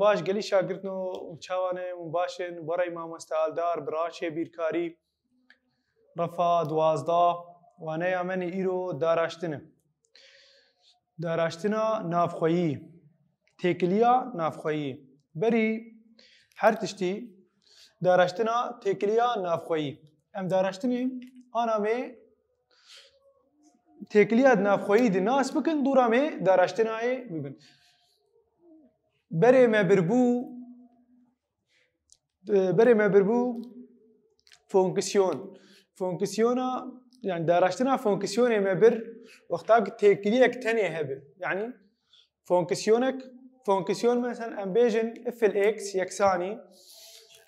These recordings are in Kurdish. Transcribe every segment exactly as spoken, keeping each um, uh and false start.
Baş gelî şagirtno, çawa ne, hûn baş in? Berey mamoste Aldar, Biraçê Bîrkarî, refa duwazdeh, waneya me nê îro daraştin e. Daraştina navxweyî, têkiliya navxweyî. Berî her tiştî daraştina têkiliya navxweyî. Em daraştinê ana me têkiliya di navxweyî de nas bikin, dûra me daraştinayê bibin. Berê me birbû, berê me birbû fonksiyon. Fonksiyona, yani daraştina fonksiyonê me bir, wexta ku têkiliyek tenê hebe. Yani fonksiyonek, fonksiyon mesela em bêjin f il x yeksanî,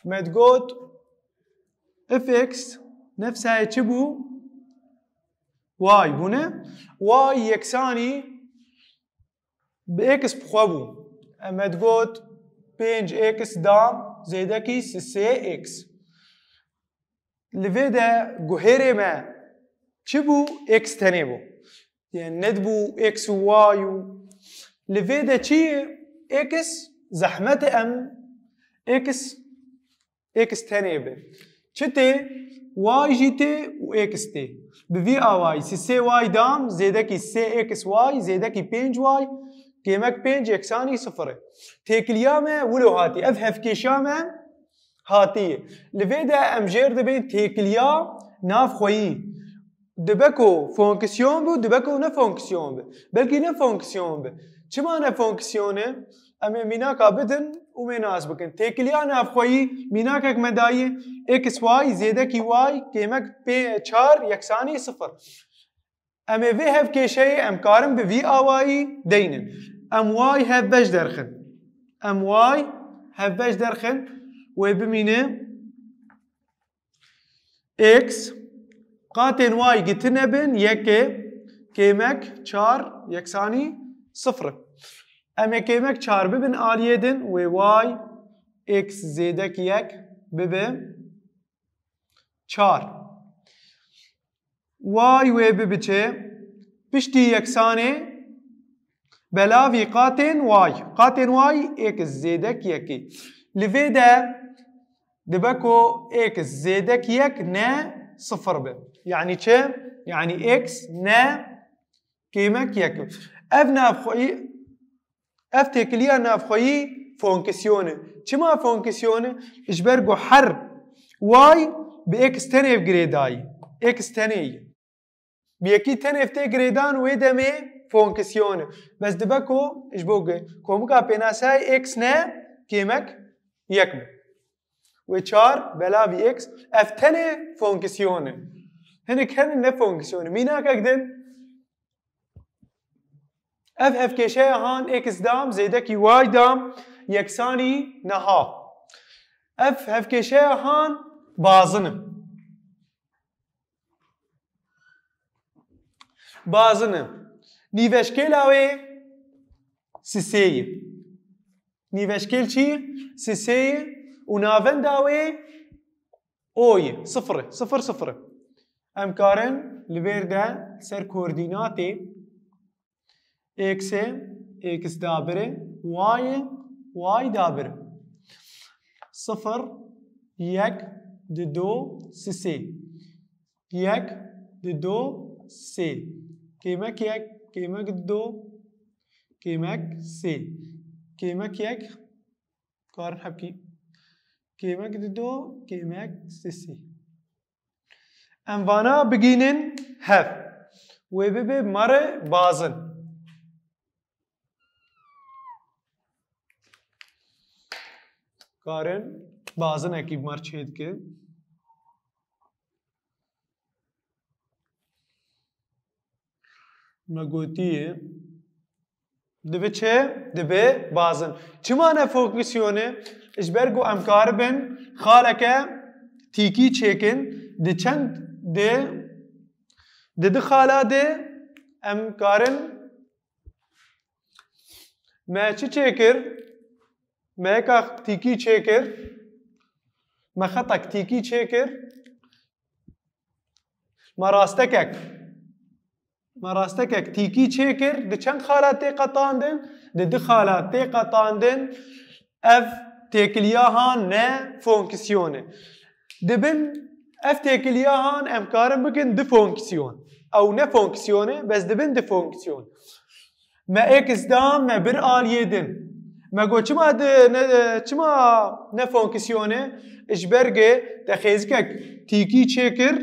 me digot f x nefsayê çi bû? Y bûne. Y yeksanî bi x bi xwe bû. Em me digot pênc x dam zêdekî sê x. Li vê de guhêrê me çi bû? X tenê bû. Yani nedibû x û y û li vê de çi ye? X zehmet e em x, x tenê be. Çi tê? Y jî tê û x tê. Bi vî awayî sê y dam zêdekî sê x y zêdekî pênc y kêmek pênc yeksanî sifir e. Têkiliya me wilo hatî. Ev hevkêşa me hatiye. Li vê de em jêr dibên têkiliya navxweyî. Dibe ku fonksiyon bû, dibe ku ne fonksiyon be. Belkî ne fonksiyon be. Çima ne fonksiyon e? Em ê mînaka bidin û mê nas bikin. Têkiliya navxweyî mînakek me daye x y zêdekî y kêmek pê çar yeksanî sifir. Em ê vê hevkêşeyê em karin bi vî awayî deynin. Em y hevbeş derxin. Em y hevbeş derxin wê bimîne x qatên y gitin nebin yekê kêmek çar yeksanî sifir. Em ê kêmek çar bibin aliyê din wê y x zêdek yek bibe çar. Y wê bibiçe piştî yeksanê belavî qatên y. Qatên y x zêdek yekê. Li vê de dibe ku x zêdek yek ne sifir be. Yani çi? Yani x ne kêmek yek. Ev navxweyî Ev têkiliya navxweyî fonksiyone. Çima fonksiyone? Ji ber ku her y bi x tenê girêdayî. X tenê ye. Bi yekî tenê tê girêdan wê demê fonksiyone. Bes dibe ku ji bo ge-, komika pênasayê x ne kêmek yek be. Wê çar belavî x, ev tenê fonksiyone. Hinek hene ne fonksiyone. Mînakek din, Ev hevkêşeya han x dam zêdekî y dam yeksanî neha. Ev hevkêşeya han bazin e. Bazin e. Nîveşkêla wê sisê ye. Nîveşkêl çi? Sisê ye û navenda wê o ye. Sifir e. Sifir, sifir e. Em karin li vêr de ser koordînatê x e, x dabir e, y e, y dabir e. Sifir, yek, dido, sisê. Yek, dido, sê. Kêmek yek, kêmek dido, kêmek sê. Kêmek yek, karin hebkî. Kêmek dido, kêmek sisê. Em vana bigînin hev. Wê bibe mare bazin. Karin bazinekî mar çêdike. Me gotiye. Dibe çi? Dibe bazin. Çima ne fonksiyonê? Ji ber ku em karibin xaleke tîkî çêkin, di çend, di, di du xala de em karin, me çi çêkir? Me yeka tîkî çêkir, me xetek tîkî çêkir, me rastekek, me rastekek tîkî çêkir, di çend xala tê qetandin? Di du xala tê qetandin. Ev têkiliya han ne fonksiyonê. Dibin ev têkiliya han em karin bikin di fonksiyon. Ew ne fonksiyonê, bes dibin di fonksiyon. Me êkis da, me bir aliyê din. Me got çima di, ne, çima ne fonksiyonê? Ji ber gê te xêzikek tîkî çêkir,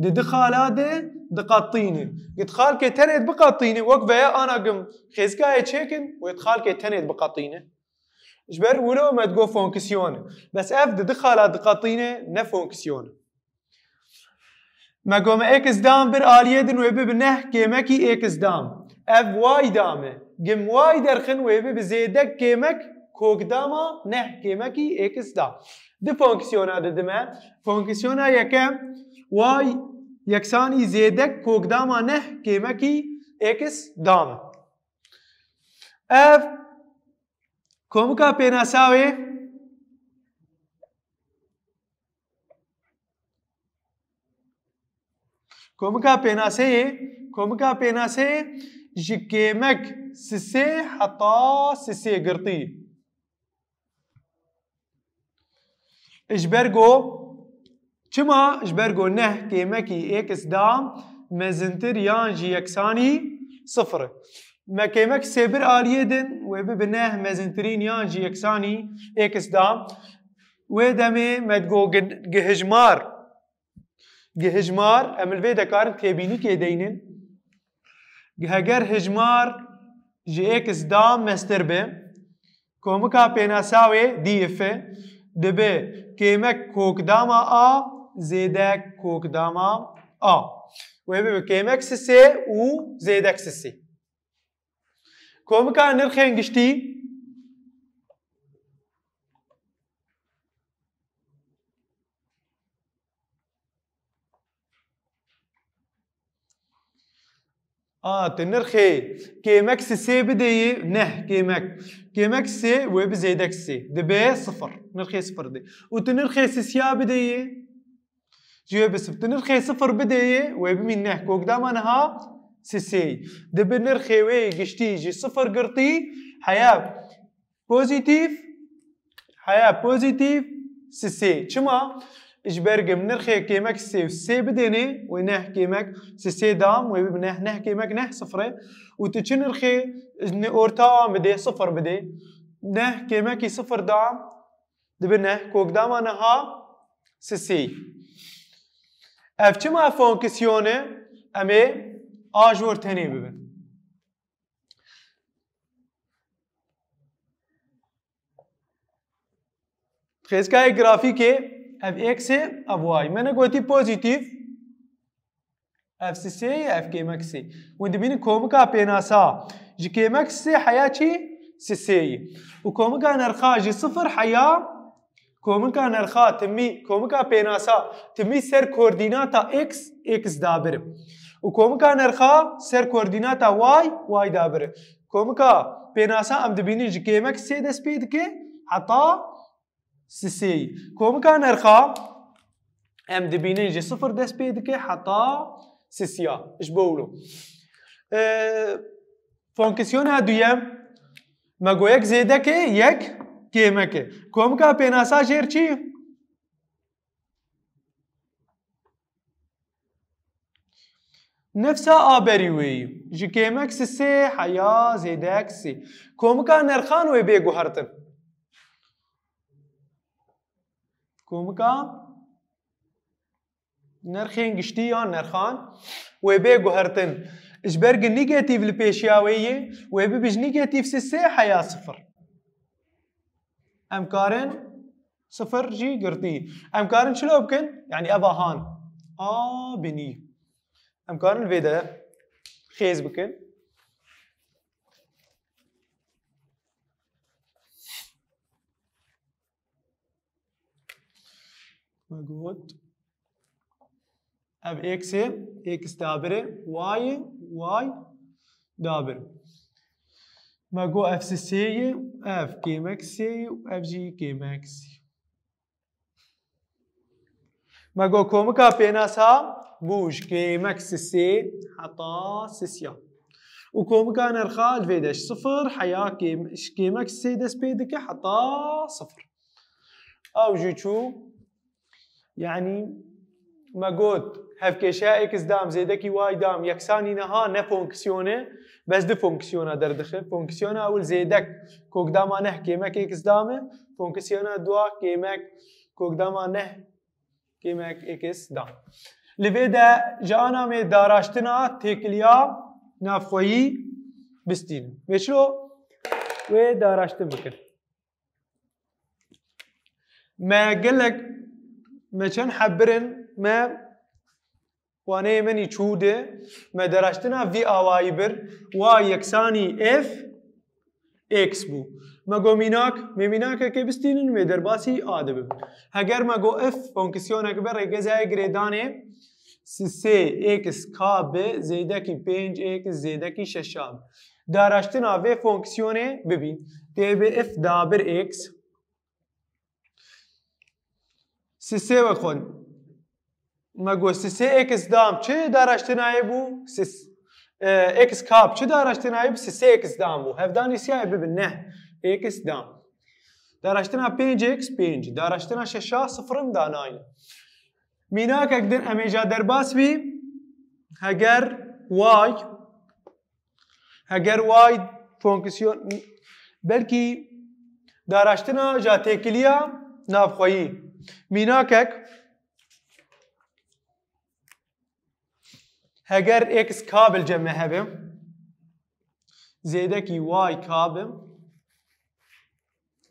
di di xala de diqetîne. Git xalkê tenê biqetîne, wek veya ana gim xêzikayê çêkin, wê xalkê tenê biqetîne. Ji ber wilo me digot fonksiyon e. Bes ev di di xala diqetîne, ne fonksiyon e. Me got me êkis dam bir aliyê din wê bibe neh kêmekî êkis dam. Ev y dam e. Gim y derxin wê bibe zêdek kêmek kokdama neh kêmekî êkis dam. Di fonksiyona didime. Fonksiyona yekem y yeksanî zêdek kokdama neh kêmekî êkis dam e. Ev komika pênasa wê, komika pênaseyê, komika pênaseyê ji kêmek sisê heta sisê girtî. Ji ber go, çima? Ji ber go neh kêmekî êkis dam mezintir yan jî yeksanî sifir e. Me kêmek sê bir aliyê din wê bibe neh mezintirîn yan jî yeksanî êkis dam. Wê demê me digo gi-, gihijmar. Gihijmar, em li vê de karin têbînîkê deynin. Heger hijmar ji êkis dam mestir be, komika pênasa wê dîf e, dibe kêmek kokdama a zêdek kokdama a. Wê bibe kêmek sisê û zêdek sisê. Komika nirxên giştî. A, tu nirxê kêmek sisê bideyê, neh kêmek. Kêmek sê wê bi zêdek sê. Dibe sifir. Nirxê sifir dê. Û tu nirxê sisiya bideyê. Ji wê bi sif-, tu nirxê sifir bideyê, wê bimîn neh. Kokdama niha sisê. Dibe nirxê wê giştî ji sifir girtî heya pozîtîf, heya pozîtîf sisê. Çima? Ji ber gim nirxê kêmek sê û sê bidênê, wê neh kêmek sisê dam, wê bi neh, neh kêmek neh sifir e. Û tu çi nirxê ne orta wan bidê, sifir bidê. Neh kêmekî sifir dam, dibe neh, kokdama niha sisê. Ev çima fonksiyonê em ê a ji wir tenê bibin? Xêzkayê grafîkê ev êksê, ev y. Me negotî pozîtîf, ev sisê, ev kêmek sê. Hûn dibînin komika pênasa ji kêmek sê heya çi? Sisê. Û komika nerxa ji sifir heya Komika nerxa timî, komika pênasa timî ser koordînata x, x dabir. Û komika nerxa ser koordînata y, y dabir. Komika pênasa em dibînin ji kêmek sê dest pê dike, heta sisê. Komika nerxa em dibînin ji sifir dest pê dike, heta sisiya. Ji bo wilo. Ee, fonksiyona duyem, me go yek zêdek e, yek kêmek e. Komika pênasa jêr çi? Nefsa a berî wê yî. Ji kêmek sisê heya zêdek sê. Komika nerxan wê bê guhertin. Komika Nerxên giştî yan nerxan wê bê guhertin. Ji ber gi negatîf li pêşiya wê yê, wê bibe ji negatîf sê heya sifir. Em karin sifir jî girtî. Em karin çilo bikin? Yanî eva han. A binî. Em karin vê de xêz bikin. Me got. Ev x e, x dabir e, y, y dabir. Me got ev sisê ye, ev kêmek sê ye, ev jî kêmek sê. Me got komika pênasa bû ji kêmek sisê heta sisiya. Û komika nirxa li vê de ji sifir heya kêm-, ji kêmek sê dest pê dike heta sifir. Ew jî çû, yanî me got hevkêşeya x dam zêdekî y dam yeksanî niha ne fonksiyonê, bes du fonksiyona derdixe. Fonksiyona ewil zêdek kokdama neh kêmek x dam e, fonksiyona dua kêmek kokdama neh kêmek x dam. Li vê de ji ana me daraştina têkiliya navxweyî bistînin. Vê çilo wê daraştin bikin. Me gelek, me çend hebirin, me waneyê min î çû de, me daraştina vî awayî bir, y yeksanî f x bû. Me got mînak, me mînakekê bistînin, me derbasî a dibim. Heger me got f fonksiyoneke bi rêgezayê girêdanê sisê x k bi zêdekî pênc x zêdekî şeş a bi. Daraştina vê fonksiyonê bibîn. Tê bi f dabir x. Sisê wek xwe. Me got sisê x dam çi daraştinayê bû? Sis, e, x kap çi daraştinayê bû? Sisê x dam bû. Hevdanî siyayê bibin ne. X dam. Daraştina pênc x pênc. Daraştina şeşa sifirim danayne. Mînakek din em ê ja derbas bî. Heger y Heger y fonksiyon, belkî daraştina ja têkiliya navxweyî. Mînakek, heger x kabil cem me hebe, zêdekî y kabil,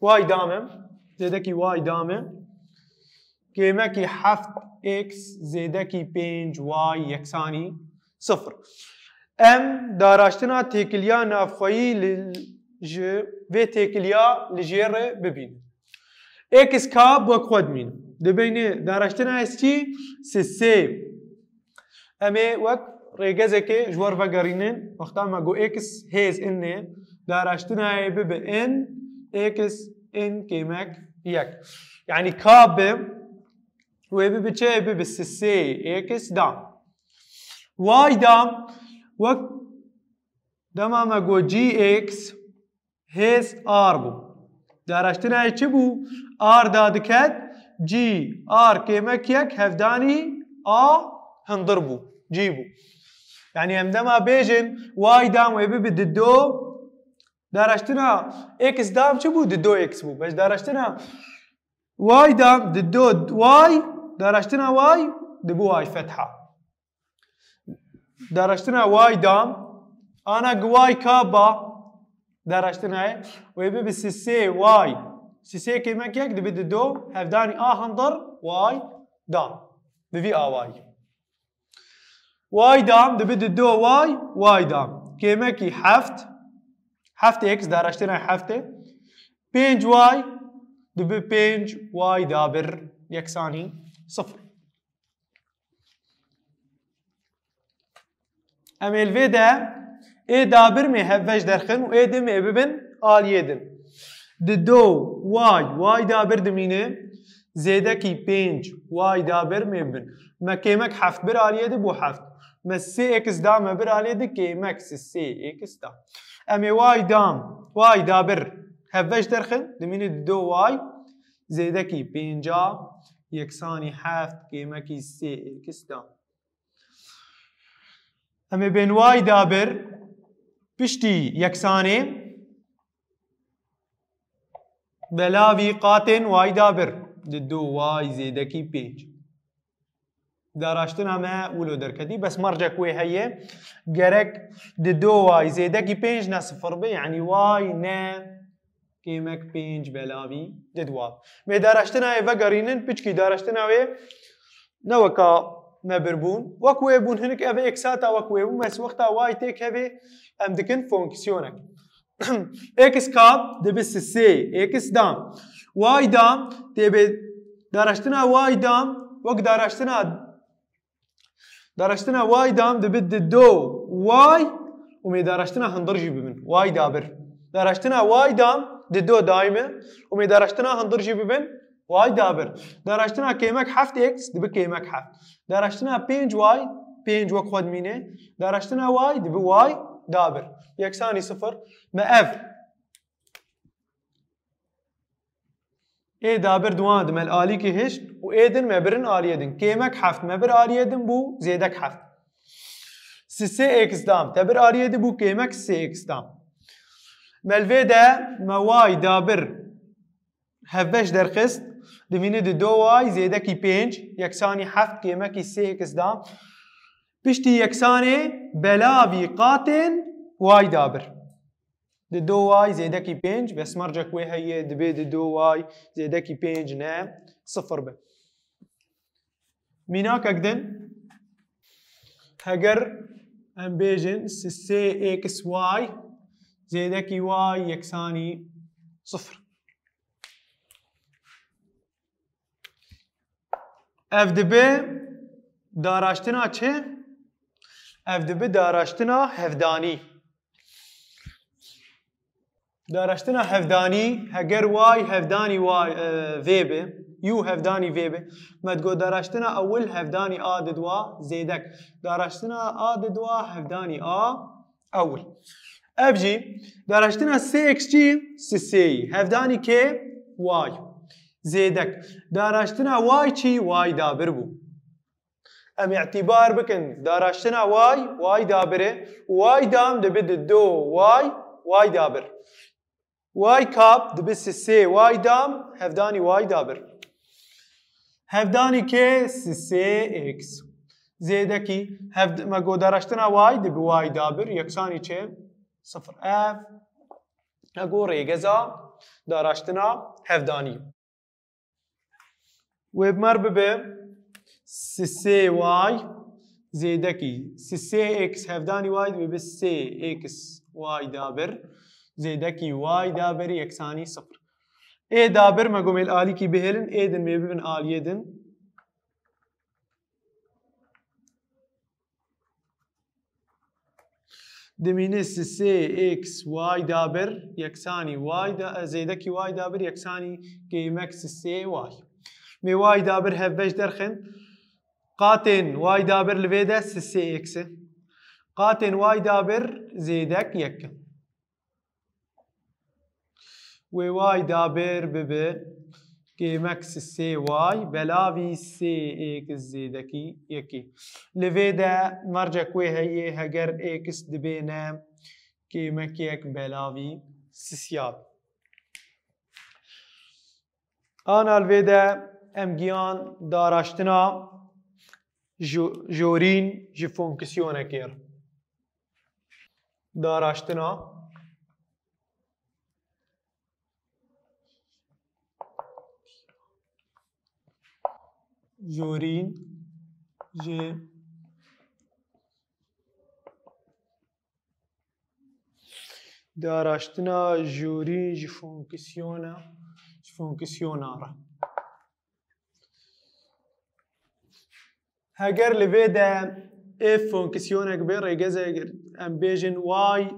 Y dame, zêdekî y dame, kêmekî heft x zêdekî pênc y yeksanî sifir. Em daraştina têkiliya navxweyî li, ji vê têkiliya li jê re bibînin. X kap wek xwe dimîn. Dibêne daraştina s çi? Sisê. Em ê wek rêgezekê ji we re vegerînin, wexta me got x hêz n e, daraştinayê bibe n, x n kêmek yek. Yanî ka bi, wê bibe çi? Bibe sisê x dam. Y dam, wek dema me got g x, hêz r bû. Daraştinayê çi bû? R dadiket, g r kêmek yek hevdanî a hundir bû. G bû. Yanî em dema bêjin y dam wê bibe dido, daraştina x dam çi bû? Dido x bû. Bes daraştina y dam dido y, daraştina y dibe y fetha. Daraştina y dam, ana gi y kaba, daraştina ye, wê bibe sisê y. Sisê kêmek yek dibe dido, hevdanî a hundir y dam. Bi vî awayî. Y dam dibe dido y, y dam. Kêmekî heft, heft x, daraştina heft e. Pênc y dibe pênc y dabir yeksanî sifir. Em ê li vê de ê dabir mê hevveş derxin û ê din mê bibin aliyê din. Dido y, y dabir dimîne, zêdekî pênc y dabir mê bibin. Me kêmek heft bir aliyê di bû heft. Me sê x da me bir aliyê di kêmek sê x da. Em ê y dam, y dabir hevveş derxin, dimîne dido y, zêdekî pênca yeksanî heft kêmekî sê x da. Em ê bên y dabir piştî yeksanê belavî qatên y dabir. Dido y zêdekî pênc. Daraştina me wilo derketî, bes mercek wê heye. Gerek dido y zêdekî pênc ne sifir be, yanî y ne kêmek pênc belavî dido. Mê daraştina wê vegerînin, piçkî daraştina wê ne weka me bir bûn. Wek wê bûn, hinek ev eksata wek wê bûn, bes wexta y têk hevê, em dikin fonksiyonek. X kap dibe sisê x dam. Y dam tê bê daraştina y dam, wek daraştina Daraştina y dam dibe dido y û mê daraştina hundir jî bibin. Y dabir. Daraştina y dam dido daîm e û mê daraştina hundir jî bibin. Y dabir. Daraştina kêmek heft x dibe kêmek heft. Daraştina pênc y, pênc wek xwe dimîne. Daraştina y dibe y dabir. Yeksanî sifir. Me ev. Ê dabir di wan di me li alîkî hişt û ê din me birin aliyê din. Kêmek heft me bir aliyê din bû zêdek heft. Sisê êks dam te bir aliyê din bû kêmek sê êks dam. Me li vê de me way dabir hevbeş derxist. Dimîne di do way zêdekî pênc yeksanî heft kêmekî sê êks dam. Piştî yeksanê belavî qatên way dabir. Di do way zêdekî pênc, besmercek wê heye, dibê di do way zêdekî pênc ne sifir be. Mînakek din, heger em bêjin sisê êks y zêdekî y yeksanî sifir. Ev dibe daraştina çi? Ev dibe daraştina hevdanî. Daraştina hevdanî, heger y hevdanî y, e, vê be, û hevdanî vê be, me digot daraştina ewil hevdanî a didwa zêdek. Daraştina a didwa hevdanî a ewil. Ev jî daraştina sê êks jî sisê y. Hevdanî kê? Y. Zêdek. Daraştina y çi? Y dabir bû. Em îtîbar bikin. Daraştina y, y dabir e. Y dam dibe di do y, y dabir. Y kap dibe sisê y dam, hevdanî y dabir. Hevdanî kê? Sisê êks. Zêdekî, hev-, me got daraştina y dibe y dabir, yeksanî çi? Sifir. Ev, me got rêgeza daraştina hevdanî. Wê bi me re bibe sisê y zêdekî sisê êks hevdanî y dibe sê êks y dabir zêdekî y dabir yeksanî sifir. Ê dabir me got me li alîkî bihêlin, ê din mê bibin aliyê din. Dimîne sisê êks y dabir yeksanî y da, e, zêdekî y dabir yeksanî kêmek sisê y. Mê y dabir hevbeş derxin. Qatên y dabir li vê de sisê êks e. Qatên y dabir zêdek yek e. Wê y dabir bibe kêmek sisê y belavî sê êks zêdekî yekê. Li vê de mercek wê heye, heger êks dibêne kêmek yek belavî sisya be. Ana li vê de em giyan daraştina jo-, jorîn ji fonksiyonekê re. Daraştina jorîn ji daraştina jorîn ji fonksiyona, ji fonksiyona re. Heger li vê de f fonksiyonek be, rêgeze em bêjin y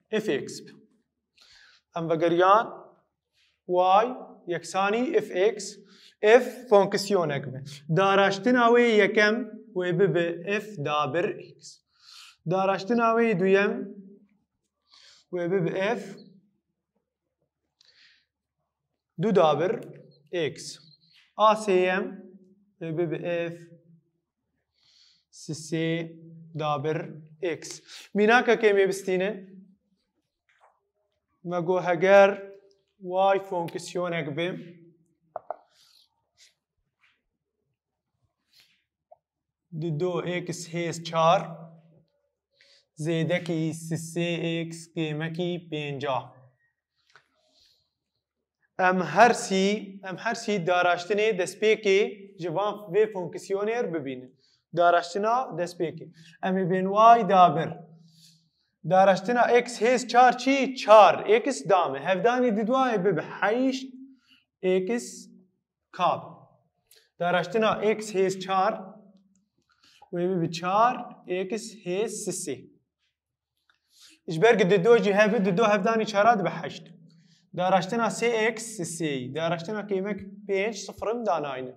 f x be. Em vegeriyan y yeksanî f x, f fonksiyonek be. Daraştina wê yekem wê bibe f dabir x. Daraştina wê duyem wê bibe f du dabir x. A sêyem wê bibe f sisê dabir x. Mînakekê mê bistînin. Me got heger y fonksiyonek be, di do x hêz çar zêdekî sisê x kêmekî pênca. Em her sî, em her sî daraştinê destpêkê ji van vê fonksiyonê re bibînin. Daraştina destpêkê. Em ê bên y dabir. Daraştina x hêz çar çi? Çar. X dame. Hevdanî di dua ê bibe heşt x kab. Daraştina x hêz çar wê bibe çar x hêz sisê. Ji ber ku di do jî hebe, di do hevdanî çara dibe heşt. Daraştina sê x sisê. Daraştina kêmek pênc sifirim danayne.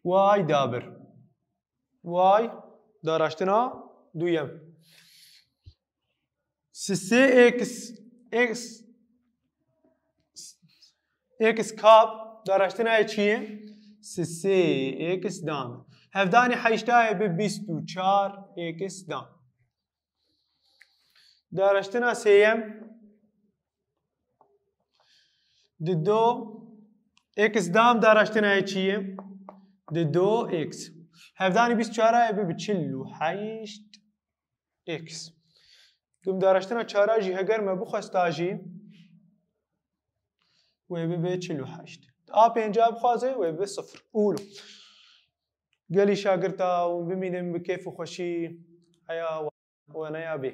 Y dabir. Y Daraştina duyem. Sisê x, x, x kap daraştina ye çi ye? Sisê x dam. Hevdanî heştayê bi bîst û çar x dam. Daraştina sêyem. Di do x dam daraştina ye çi ye? Di do x. Hevdanî bîst çara ye bi bi çil û heşt x. Dum daraştina çara jî heger me bixwesta jî wê bibe çil û heşt. A pênca bixwaze wê bibe sifir. Ûlo. Gelî şagirta û bimînin bi kêf û xweşî heya we neya bê.